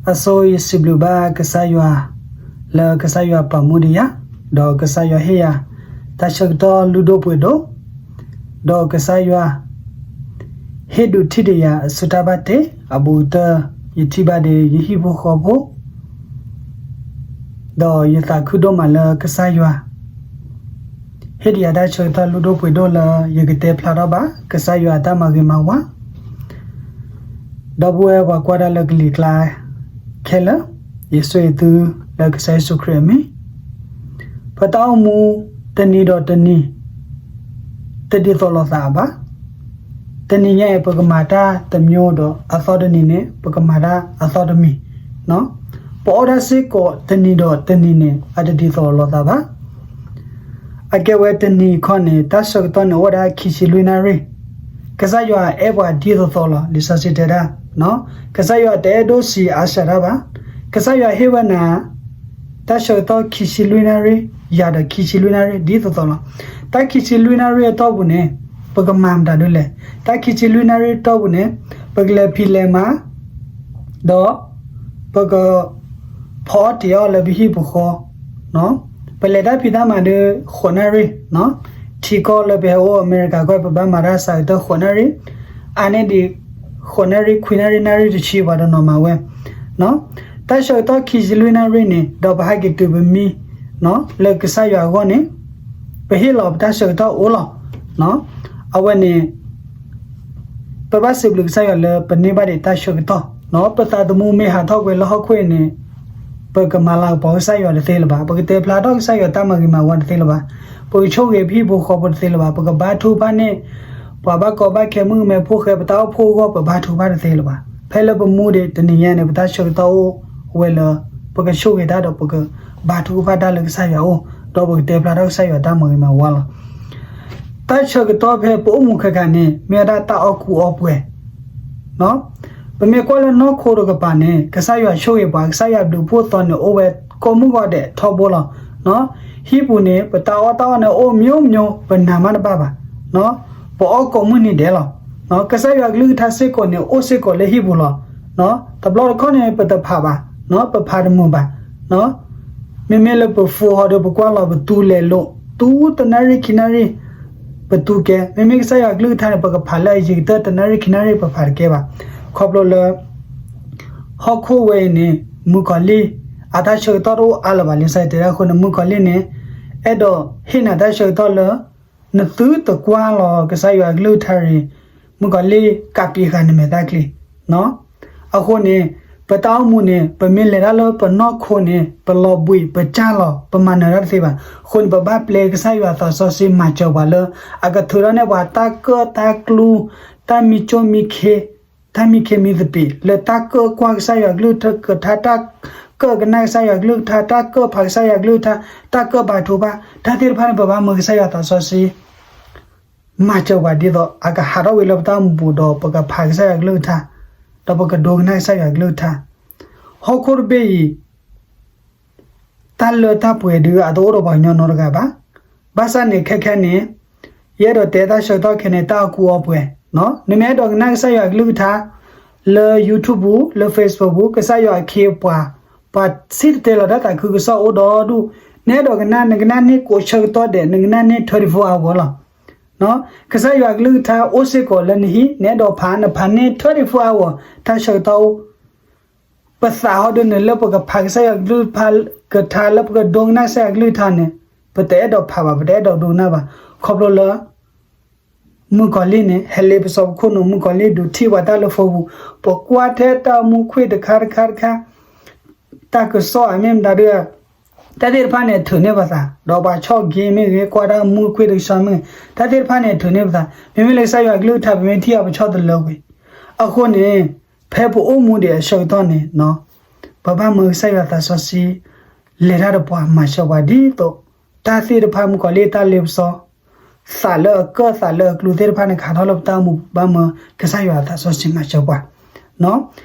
အဆိယစံးဘျုးဘၣ်ကစၢ်ယွၤ လၢကစၢ်ယွၤပာ်မူဒံးယၤ, ဒီးကစၢ်ယွၤဟ့ၣ်ယၤ တၢ်ဆၢကတီၢ်လုၢ်ဒိၣ်ပှ့ၤဒိၣ်, ဒီးကစၢ်ယွၤ ဟ့ၣ်ဒုးထံၣ်ဒံးယၤအစုတၢ်ဘၣ်တ့ အဘူးကတၢၢ် ယထံၣ်ဘၣ်ဒံးယဟံၣ်ဖိဃီဖိ ဒီးယသးခုဒိၣ်မးလၢကစၢ်ယွၤ ဟ့ၣ်ဒံးယၤတၢ်ဆၢကတီၢ်လုၢ်ဒိၣ်ပှ့ၤဒိၣ်လၢယကတဲဖျါထီၣ်ဘၣ် ကစၢ်ယွၤအတၢ်မၤဂ့ၤမၤဝါ ဒီပုၢ်ဝဲၢ်ပှၤကွၢ်တၢ်လၢကလံၤကျါ ခဲလၢာ်, ယဆိၣ်ဂ့ၤသုလၢကစၢ်ယ့ၣ်ၡူးခရံာ်အမံၤ, ပတၢ်အိၣ်မူတနံၤဒီးတနံၤ တဒ်သိးလိာ်သးဘၣ်. တနံၤညါအံၤ ပကမၤတၢ်တမျိုးဒီး အသီတနံၤန့ၣ် ပကမၤတၢ်အသီတမံၤ, ပအီၣ်တၢ်စ့ၢ်ကီးတနံၤဒီးတနံၤန့ၣ် အတဒ်သိးလိာ်သးဘၣ်. အကဲဝဲတနံၤခီန့ၣ် တၢ်ဆၢကတီၢ်န့ၣ်အိၣ်ဝဲဒၣ်ခံဆံလွံၢ်နၣ်ရံၣ်, ကစၢ်ယွၤအဲၣ်ပှၤဒ်သိးသိးလီၤ. လံာ်စီဆှံတဲဒၣ်, ကစၢ်ယွၤတအဲၣ်ဒိးဆံးအါစှၤတၢ်ဘၣ်. ကစၢ်ယွၤဟ့ၣ်ဝဲနၤ တၢ်ဆၢကတီၢ်ခံဆံလွံၢ်နၣ်ရံၣ်, ယၤဒီးခံဆံလွံၢ်နၣ်ရံၣ် ဒ်သိးသိးလီၤ. တၢ်ခံဆံလွံၢ်နၣ်ရံၣ်အတီၢ်ပူၤန့ၣ် ပကမၤမတၤဒ်လဲၣ်. တၢ်ခံဆံလွံၢ်နၣ်ရံၣ်အတီၢ်ပူၤန့ၣ် ပကလဲၤဖံးလဲၤမၤ ဒီး ပက ဖီအီၣ်တ့ၤအီၣ်လၢပဟံၣ်ပူၤဃီ, ပလဲၤတၢ်ဖံးတၢ်မၤဒီး ဃိးနၣ်ရံၣ်, ထံကီၢ်လၢပဟဲအိၣ်အမဲရကၤကီၢ် ပဘၣ်မၤတၢ်ဆၢကတီၢ်ဃိးနၣ်ရံၣ်, အါန့ၢ်ဒံး ဃိးနၣ်ရံၣ် ခွံနၣ်ရံၣ် နၣ်ရံၣ်တဆံ ပှၤတနီၤမၤဝဲ တၢ်ဆၢကတီၢ်ခံဆံလွံၢ်နၣ်ရံၣ်န့ၣ် ဒီးပဟဲက့ၤတုၤပမံ လၢကစၢ်ယွၤအဂီၢ်န့ၣ် ပဟ့ၣ်လီၤပတၢ်ဆၢကတီၢ်အိၣ်လီၤ. အဝဲန့ၣ် ပဘၣ်စံးဘျုးကစၢ်ယွၤလၢပန့ၢ်ဘၣ်ဒံးတၢ်ဆၢကတီၢ်, ပသးသမူမ့ၢ်ဟးထီၣ်ကွံာ်လၢဟီၣ်ခိၣ်အံၤန့ၣ် ပကမၤလၤကပီၤကစၢ်ယွၤတသ့လၢၤဘၣ်, ပကတဲဖျါထီၣ်ကစၢ်ယွၤတၢ်မၤဂ့ၤမၤဝါတသ့လၢၤဘၣ်, ပကဆိၣ်ဂ့ၤပဟံၣ်ဖိဃီဖိတသ့လၢၤဘၣ်, ပကဘါထုကဖၣ်န့ၢ် ပှၤဘၣ်ကီဘၣ်ခဲမုၣ်ကမဲဖိဃဲ ပတၢ်အိၣ်ဖှိၣ်အဂီၢ် ပဘါထုကဖၣ်တသ့လၢၤဘၣ်. ဖဲလၢပမူဒံးတနံၤညါန့ၣ် ပတၢ်ဆၢကတီၢ်အိၣ်ဝဲလၢ ပကဆိၣ်ဂ့ၤတၢ်ဒီးပကဘါထုကဖၣ်တၢ်လၢကစၢ်ယွၤအအိၣ်, ဒီးပကတဲဖျါထီၣ်ကစၢ်ယွၤတၢ်မၤဂ့ၤမၤဝါလီၤ. တၢ်ဆၢကတီၢ်ဖဲပအိၣ်မူခဲခါန့ၣ် မ့ၢ်ဝဲဒၣ်တၢ်အီၣ်ကူအီပှဲၤ ပမ့ၢ်ကွၢ်လၢနီၢ်ခိတကပၤန့ၣ် ကစၢ်ယွၤဆိၣ်ဂ့ၤပှၤ, ကစၢ်ယွၤဘျုးဖှိၣ်သီန့ၣ် အိၣ်ဝဲကိးမုၢ်ဂီၤဒဲးထီဘိလီၤ. ဟံၣ်ပူၤန့ၣ် ပတၢ်အီၣ်တၢ်အီန့ၣ် အိၣ်မျိုးမျိုး ပနာ်မးတဘၣ်ဘၣ်. ပအီၣ်ကိးမုၢ်နံၤဒဲးလီၤ. ကစၢ်ယွၤကလုၢ်ကထါစ့ၢ်ကီးန့ၣ် အိၣ်စ့ၢ်ကီးလၢဟံၣ်ပူၤလီၤ. တဘျီတခီၣ်န့ၣ် ပတဖးဘၣ်, ပဖးတမုာ်ဘၣ်. မ့မ့ၢ်လၢပ phone ဟီဒီး ပကွၢ်လီၤပသူလဲၤလိာ် သူတနၣ်ရံၣ်ခံနၣ်ရံၣ် ပသူကဲ, မ့မ့ၢ်ကစၢ်ယွၤကလုၢ်ကထါန့ၣ် ပကဖးလၢအယံၤကတၢၢ်တနၣ်ရံၣ်ခံနၣ်ရံၣ် ပဖးတကဲဘၣ်. ခီဖျိလၢ ဟီၣ်ခိၣ်ဝဲအံၤန့ၣ် မုၣ်ကီၤလံၢ် အတၢ်ဆၢကတီၢ်တအိၣ်အါလၢၤဘၣ်. လံာ်စီဆှံတဲဒၣ်အဃိန့ၣ် မုၣ်ကီၤလံၢ်န့ၣ် အဲၣ်ဒိးဟ့ၣ်နၤတၢ်ဆၢကတီၢ်လၢ နသုတကွၢ်လီၤကစၢ်ယွၤကလုၢ်ကထါရံၣ်, မုၣ်ကီၤလံၢ်ကးပံးဃာ်နမဲာ်ချံ. အဃိန့ၣ် ပတၢ်အိၣ်မူန့ၣ် ပမ့ၢ်လဲၤတၢ်လၢပနီၢ်ခိန့ၣ် ပလီၤဘှံးပစၢ်လီၤ ပမၤနၢၤတၢ်တသ့ဘၣ်. အဃိန့ၣ် ပဘၣ်ပျဲကစၢ်ယွၤသးစီဆှံမၤစၢၤပှၤလၢ အကထုးထီၣ်န့ၢ်ပှၤတၢ်ကၢၣ်တၢ်ကျူ တၢ်မံကၠိမံခ့ တၢ်မံခ့မံသပ့ၤ လၢတၢ်ကၢၣ်ကွၢ်ကစၢ်ယွၤကလုၢ်ကထါ, တၢ်ကၢၣ်ကနၣ်ကစၢ်ယွၤကလုၢ်ကထါ, တၢ်ကၢၣ်ဖးကစၢ်ယွၤကလုၢ်ကထါ, တၢ်ကၢၣ်ဘါထုကဖၣ်, တၢ်သ့ၣ်တဖၣ်န့ၣ် ပဘၣ်မၢကစၢ်ယွၤသးစီဆှံ မၤစၢၤပှၤဒ်သိး အကဟးထီၣ်ဝံၤလၢပတၢ်အိၣ်မူပူၤဒီး ပကဖးကစၢ်ယွၤကလုၢ်ကထါ, ဒီးပကဒိကနၣ်ကစၢ်ယွၤကလုၢ်ကထါ. ဟီၣ်ခိၣ်တဘ့ၣ်အံၤ တၢ်လၢတၢ်ပှဲၤဒုး အတအိၣ်ဒီးပှၤကညီနီတဂၤဘၣ်. ဘၣ်ဆၣ်န့ၣ် ခဲခဲန့ၣ် ယအဲၣ်ဒိးတဲတၢ်ဆၢကတီၢ်ခဲန့ၣ် တၢ်အီၣ်ကူအီပှဲၤ, နမ့ၢ်အဲၣ်ဒိးကနၣ်ကစၢ်ယွၤကလုၢ်ကထါ လၢ YouTube ပူၤ လၢ Facebook ပူၤ ကစၢ်ယွၤအခ့အပှၤ ပှၤစံၣ်တဲၤတဲလီၤတၢ်သးခုကစီၣ်အိၣ်ဒီဒူၣ်, နအဲၣ်ဒိးကနၣ် နကနၣ်န့ၢ်ကိးဆၢကတီၢ်ဒဲး နကနၣ်န့ၢ် twenty-four hour လီၤ. ကစၢ်ယွၤကလုၢ်ကထါအိၣ်စ့ၢ်ကီးလၢနဟံၣ် နအဲၣ်ဒိးဖး နဖးန့ၢ် twenty-four hour တၢ်ဆၢကတီၢ်အိၣ် ပသးဟီဒုးန့ၣ် လၢပကဖးကစၢ်ယွၤကလုၢ်ကထါ လၢပကဒိကနၣ်ကစၢ်ယွၤကလုၢ်ကထါန့ၣ် ပတအဲၣ်ဒိးဖးဘၣ် ပတအဲၣ်ဒိးဒိကနၣ်ဘၣ်. ခီဖျိလၢ မုၣ်ကီၤလံၢ်န့ၣ် ဟဲလ့ပစီပခိၣ်နူာ် မုၣ်ကီၤလံၢ်ဒုးထံၣ်ပှၤတၢ်လၢဖိပူၤ, ပကွၢ်ထဲတၢ်မူခွံၣ်တခါတခါတခါ တၢ်ကစီၣ်အမ့ၢ်မတၤဒုး တၢ်သ့ၣ်တဖၣ်န့ၣ်ထုးန့ၢ်ပသး ဒီးပှၤဆီၣ်ဂ့ၤမ့ၢ်ဂ့ၤ ကွၢ်တၢ်မူခွံၣ်တခါမ့ၢ်ဂ့ၤ တၢ်သ့ၣ်တဖၣ်န့ၣ်ထုးန့ၢ်ပသး. မ့မ့ၢ်လၢကစၢ်ယွၤကလုၢ်ကထါ ပမ့ၢ်ထံၣ်အီၤပဆီၣ်တလၢကွံာ်. အဃိန့ၣ် ဖဲပအိၣ်မူဒံးအဆၢကတီၢ်န့ၣ် ပဘၣ်မၢကစၢ်ယွၤသးစီဆှံ လဲၤတၢ်ဒီးပှၤမၤစၢၤပှၤဒ်သိး တၢ်သ့ၣ်တဖၣ်မုၣ်ကီၤလံၢ်တၢ်လ့ပစီ သးလၢအကၢၣ်သးလၢအကျူသ့ၣ်တဖၣ်န့ၣ် ခးထီၣ်လၢပတၢ်အိၣ်မူ ဘၣ်မၢကစၢ်ယွၤသးစီဆှံမၤစၢၤပှၤ.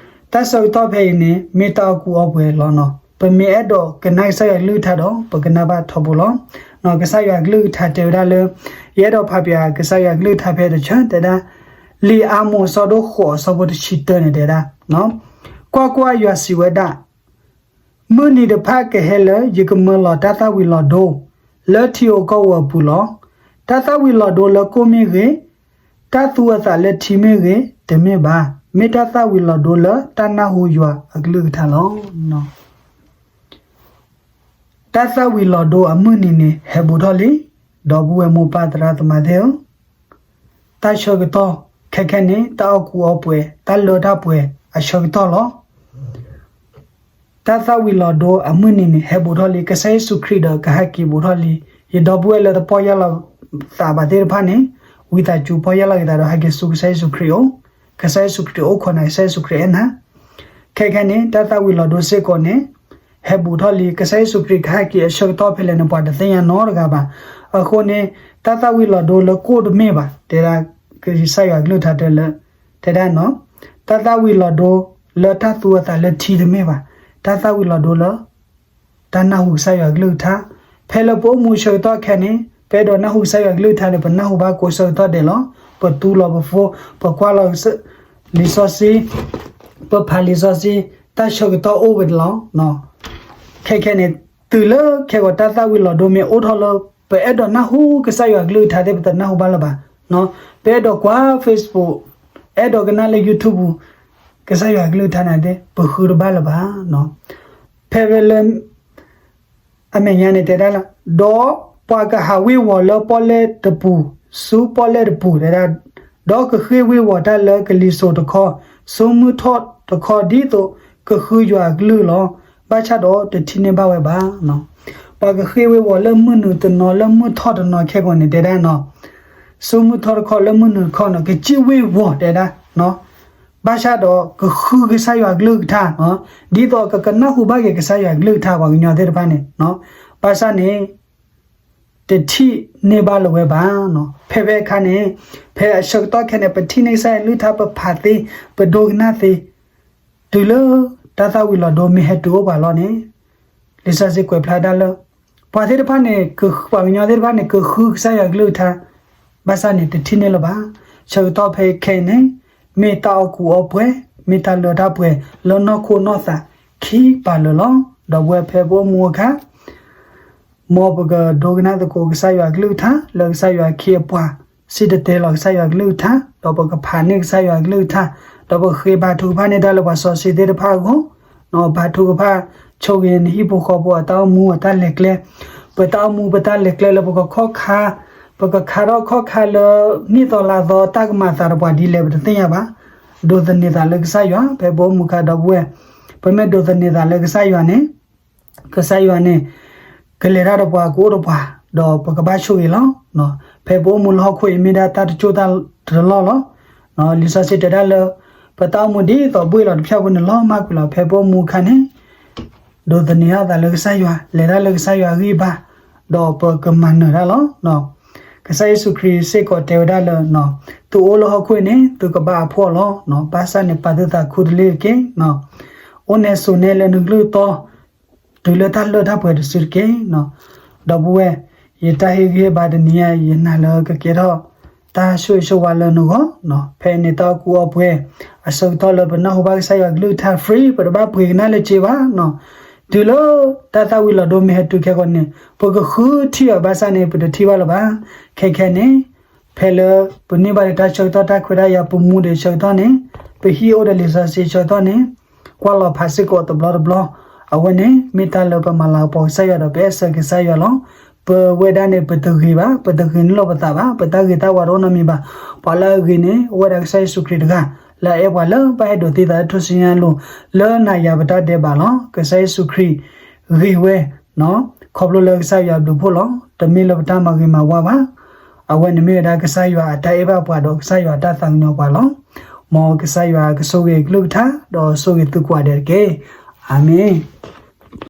တၢ်ဆၢကတီၢ်ဖဲအံၤန့ၣ် မ့ၢ်တၢ်အီၣ်ကူအီပှဲၤလီၤနီၤ. ပမ့ၢ်အဲၣ်ဒိးကနၣ်ကစၢ်ယွၤကလုၢ်ကထါဒီး ပကနၣ်ဘၣ်ထီဘိလီၤ. ကစၢ်ယွၤကလုၢ်ကထါတဲဝဲဒၣ်လၢ ယအဲၣ်ဒိးဖးပၠးကစၢ်ယွၤကလုၢ်ကထါဖဲတဆၢတဲဒၣ် လံာ်အၤမိၣ်အဆၢဒိၣ်ဃိးအဆၢဖိတဆံတၢန့ၣ်တဲဒၣ် ကွၢ်ကွၢ်, ယွၤစံးဝဲဒၣ်, မုၢ်နံၤတဖၣ်ကဟဲလၢယကမၢလီၤတၢ်သၣ်ဝံၤလီၤဒိ လၢထံဧိၤကီၢ်ဧိၤအပူၤလီၤ. တၢ်သၣ်ဝံၤလီၤဒိလၢကိၣ်မ့ၢ်ဂ့ၤ, တၢ်သူအသးလၢထံမ့ၢ်ဂ့ၤ, တမ့ၢ်ဘၣ်. မ့ၢ်တၢ်သၣ်ဝံၤလီၤဒိလၢတၢ်နၢ်ဟူယွၤအကလုၢ်ကထါလီၤ. တၢ်သၣ်ဝံၤလီၤဒိအမုၢ်နံၤန့ၣ် ဟဲဘူးထီၣ်လံ. ဒီပုၢ်ဝဲၢ်မိၢ်ပၢ်သရၣ်သမါသ့ၣ်ဧၢ, တၢ်ဆၢကတီၢ်ခဲခဲန့ၣ် တၢ်အီၣ်ကူအီပှဲၤ, တၢ်လၢတၢ်ပှဲၤအဆၢကတီၢ်လီၤ. တၢ်သၣ်ဝံၤလီၤဒိအမုၢ်နံၤန့ၣ် ဟဲဘူးထီၣ်လံ. ကစၢ်ယ့ၣ်ၡူးခရံာ်ဒီးကဟဲက့ၤဘူးထီၣ်လံ. ယဒီပုၢ်ဝဲၢ်လၢတပီၢ်ယၢ်လီၤသးဘၣ်သ့ၣ်တဖၣ်န့ၣ်, ဝံသးစူၤပီၢ်ယၢ်လီၤက့ၤသးဒီးဟဲက့ၤဆူကစၢ်ယ့ၣ်ၡူးခရံာ်အအိၣ်, ကစၢ်ယ့ၣ်ၡူးခရံာ်အိၣ်ခိးနၤ, ကစၢ်ယ့ၣ်ၡူးခရံာ်အဲၣ်နၤ. ခဲခဲန့ၣ် တၢ်သၣ်ဝံၤလီၤဒိစ့ၢ်ကီးန့ၣ် ဟဲဘူးထီၣ်လံ. ကစၢ်ယ့ၣ်ၡူးခရံာ်ကဟဲက့ၤအဆၢကတီၢ်ဖဲလဲၣ်န့ၣ် ပှၤတသ့ၣ်ညါနီတဂၤဘၣ်. အဃိန့ၣ် တၢ်သၣ်ဝံၤလီၤဒိလၢကိၣ်တမ့ၢ်ဘၣ်, တဲဒၣ်, ကစၢ်ယွၤကလုၢ်ကထါတဲလၢ, တဲဒၣ်နီၤ, တၢ်သၣ်ဝံၤလီၤဒိလၢတၢ်သူအသးလၢထံတမ့ၢ်ဘၣ်. တၢ်သၣ်ဝံၤလီၤဒိလၢ တၢ်နၢ်ဟူကစၢ်ယွၤကလုၢ်ကထါ. ဖဲလၢပအိၣ်မူဆၢကတီၢ်ခဲန့ၣ် ပအဲၣ်ဒိးနၢ်ဟူကစၢ်ယွၤကလုၢ်ကထါန့ၣ် ပနၢ်ဟူဘၣ်ကိးဆၢကတီၢ်ဒဲးလီၤ. ပသူလီၤပဖိ, ပကွၢ်လီၤလံာ်စီဆှံ, ပဖးလံာ်စီဆှံ, တၢ်ဆၢကတီၢ်အိၣ်ဝဲဒၣ်လီၤ. ခဲခဲန့ၣ် တုၤလၢခဲကီးတၢ်သၣ်ဝံၤလီၤဒိမ့ၢ်အိၣ်ထီၣ်လၢ ပအဲၣ်ဒိးနၢ်ဟူကစၢ်ယွၤကလုၢ်ကထါသ့ၣ် ပတနၢ်ဟူဘၣ်လၢၤဘၣ်. ပအဲၣ်ဒိးကွၢ် Facebook, အဲၣ်ဒိးကနၣ်လၢ YouTube ပူၤ, ကစၢ်ယွၤကလုၢ်ကထါန့ၣ်သ့ၣ် ပဃုတဘၣ်လၢၤဘၣ်. ဖဲဝဲလၢ အမဲာ်ညါန့ၣ်တဲဒၣ်လၢ, ဒီးပှၤကဟးဝ့ၤဝီၤလၢပီၣ်လဲၣ်တပူၤ, ဆူပီၣ်လဲၣ်တပူၤတဲဒၣ်, ဒီးကဃ့ၢ်ဝ့ၤဝီၤတၢ်လၢကလံၤစိးတခီ, ဆူမုၢ်ထီၣ်တခီဒ်သိးကဃုယွၤအကလုၢ်လီၤ. ဘၣ်ဆၣ်ဒီးတထံၣ်န့ၢ်ဘၣ်ဝဲဘၣ်. ပှၤကဃ့ၢ်ဝ့ၤဝီၤလၢမုၢ်နုာ်တနီၤလၢမုၢ်ထီၣ်တနီၤခဲကီးန့ၣ်တဲဒၣ်နီၤ, ဆူမုၢ်ထီၣ်တခီလၢမုၢ်နုာ်တခီနီၤ ကစံၣ်ဝ့ၤဝီၤတဲဒၣ် ဘၣ်ဆၣ်ဒီးကဃုကစၢ်ယွၤကလုၢ်ကထါ, ဒ်သိးကကနၢ်ဟူဘၣ်က့ၤကစၢ်ယွၤကလုၢ်ကထါပှၤကညီသ့ၣ်တဖၣ်န့ၣ်, ဘၣ်ဆၣ်န့ၣ် တထံၣ်န့ၢ်ဘၣ်လၢၤဝဲဘၣ်. ဖဲဖဲအခါန့ၣ် ဖဲအဆၢကတီၢ်ခဲန့ၣ် ပထံၣ်န့ၢ်ကစၢ်ယွၤကလုၢ်ကထါ ပဖးသ့ ပဒိကနၣ်သ့, တုၤလၢတၢ်သၣ်ဝံၤလီၤဒိမ့ၢ်ဟဲတုၤအိၣ်ပှၤလီၤန့ၣ်, လံာ်စီဆှံကွဲးဖျါဒၣ်လၢ ပှၤသ့ၣ်တဖၣ်န့ၣ် ပှၤကညီသ့ၣ်တဖၣ်န့ၣ် ကဃုကစၢ်ယွၤကလုၢ်ကထါ, ဘၣ်ဆၣ်န့ၣ် တထံၣ်န့ၢ်လၢၤဘၣ်. ဆၢကတီၢ်ဖဲခဲအံၤန့ၣ် မ့ၢ်တၢ်အီၣ်ကူအီပှဲၤ, မ့ၢ်တၢ်လၢတၢ်ပှဲၤ လၢနီၢ်ခိနီၢ်သးခံပာ်လၢာ်လီၤ. ဒီပုၢ်ဝဲၢ်ဖဲပအိၣ်မူအခါ မ်ပကဒိကနၣ်သကိးကစၢ်ယွၤကလုၢ်ကထါ လၢကစၢ်ယွၤအခ့အပှၤ, စံၣ်တဲၤတဲလီၤကစၢ်ယွၤကလုၢ်ကထါ, ဒီးပကဖးန့ၢ်ကစၢ်ယွၤကလုၢ်ကထါ, ဒီးပဃ့ဘါထုကဖၣ်န့ၢ်တၢ်လၢပှၤစီဆှံသ့ၣ်တဖၣ်အဂီၢ်, ဘါထုကဖၣ်ဆိၣ်ဂ့ၤနဟံၣ်ဖိဃီဖိအတၢ်အိၣ်မူအတၢ်လဲၤကျဲ, ပတၢ်အိၣ်မူပတၢ်လဲၤကျဲလၢပကခီၣ်ခါ, ပကခါထီၣ်ခီၣ်ခါလၢနံၣ်သီလါသီတၢ်ကမၤအသးဒီးပှၤဒ်လဲၣ် ပတသ့ၣ်ညါဘၣ်. ဒိးသန့ၤသးလၢကစၢ်ယွၤ ဖဲပအိၣ်မူအခါ ဒီပုၢ်ဝဲၢ်, ပမ့ၢ်ဒိးသန့ၤသးလၢကစၢ်ယွၤန့ၣ် ကစၢ်ယွၤန့ၣ် ကလဲၤတၢ်ဒီးပှၤ ကအိၣ်ဒီးပှၤ, ဒီးပကဘၣ်ဆိၣ်ဂ့ၤလီၤ. ဖဲပအိၣ်မူလၢဟီၣ်ခိၣ်အံၤ မ့ၢ်ဒၣ်တၢ်တစိၢ်တၢ်တလီၢ်လီၤ. လံာ်စီဆှံတဲဒၣ်လၢ ပတၢ်အိၣ်မူဒ်သိးဘှ့ၣ်လီၤတဖျၢၣ်ဖိန့ၣ်လီၤမၢ်ကွံာ်လီၤ. ဖဲပအိၣ်မူအခါန့ၣ် ဒိးသန့ၤအသးလၢကစၢ်ယွၤ, လဲၤတၢ်လၢကစၢ်ယွၤအဂံၢ်ဘါ, ဒီးပကမၤနၢၤတၢ်လီၤ. ကစၢ်ယ့ၣ်ၡူးခရံာ်စ့ၢ်ကီးတဲဝဲဒၣ်လၢ သုအိၣ်လၢဟီၣ်ခိၣ်အံၤန့ၣ် သုကဘၣ်အဖှီၣ်လီၤ. ဘၣ်ဆၣ်န့ၣ် ပာ်သုသးခူတလ့ၢ်တက့ၢ်. အိၣ်နဲဆိးနဲလၢနကလုၢ်တီ တုၤလၢတၢ်လၢတၢ်ပှဲၤတစုတက့ၢ်. ဒီပုၢ်ဝဲၢ်, ယတၢ်ဟ့ၣ်ဂံၢ်ဟ့ၣ်ဘါတနံၤအံၤ ယနာ်လၢကကဲထီၣ် တၢ်ဆိၣ်ဂ့ၤဆိၣ်ဝါလၢနဂီၢ်. ဖဲန့ၣ်တၢ်အီၣ်ကူအီပှဲၤ အဆၢကတီၢ်လၢပနၢ်ဟူဘၣ်ကစၢ်ယွၤကလုၢ်ကထါ free ပတဘၣ်ပှ့ၤကနၣ်လၢစ့ဘၣ်. တုၤလၢတၢ်သၣ်ဝံၤလီၤဒိမ့ၢ်ဟဲတုၤခဲကီးန့ၣ် ပကဃုထံၣ်အီၤဘၣ်ဆၣ်န့ၣ် ပတထံၣ်ဘၣ်လၢၤဘၣ်. ခဲခဲန့ၣ် ဖဲလၢပန့ၢ်ဘၣ်ဒီးတၢ်ဆၢကတီၢ်တၢ်ခွဲးတၢ်ယာ် ပမူဒီးဆၢကတီၢ်န့ၣ် ပဟံၣ်အိၣ်ဒီးလံာ်စီဆှံဆၢကတီၢ်န့ၣ် ကွၢ်လီၤဖးစ့ၢ်ကီးတဘျီတဘျီ, အဝဲန့ၣ် မ့ၢ်တၢ်လၢပမၤလၤကပီၤကစၢ်ယွၤဒီးပအဲၣ်ဆၢက့ၤကစၢ်ယွၤလီၤ. ပဝဲဒၣ်န့ၣ် ပတဂ့ၤဘၣ်, ပတဂ့ၤန့ၢ်လီၤပသးဘၣ်, ပတၢ်ဂ့ၤတၢ်ဝါတအိၣ်နီတမံၤဘၣ်. ပှၤလၢအဂ့ၤန့ၣ် အိၣ်ဝဲဒၣ်ကစၢ်ယ့ၣ်ၡူးခရံာ်တဂၤ, လၢအအဲၣ်ပှၤလၢဘၣ်ဟဲဒိးသံသးလၢထူၣ်စုညါအလိၤ, လၢနၤယၤပတၢ်ဒဲးဘးလီၤ. ကစၢ်ယ့ၣ်ၡူးခရံာ်ဂ့ၤဝဲ ခီဖျိလၢကစၢ်ယွၤအဘျုးအဖှိၣ်လီၤ. တမ့ၢ်လၢပတၢ်မၤဂ့ၤမၤဝါဘၣ်. အဝဲန့ၣ်မ့ၢ်ဝဲဒၣ်ကစၢ်ယွၤအတၢ်အဲၣ်ဘၣ်ပှၤဒီးကစၢ်ယွၤအတၢ်သးကညီၤပှၤလီၤ. မ်ကစၢ်ယွၤကဆိၣ်ဂ့ၤအကလုၢ်ကထါ ဒီးဆိၣ်ဂ့ၤသုကိးဂၤဒဲးတက့ၢ်. အၤမ့ၣ်.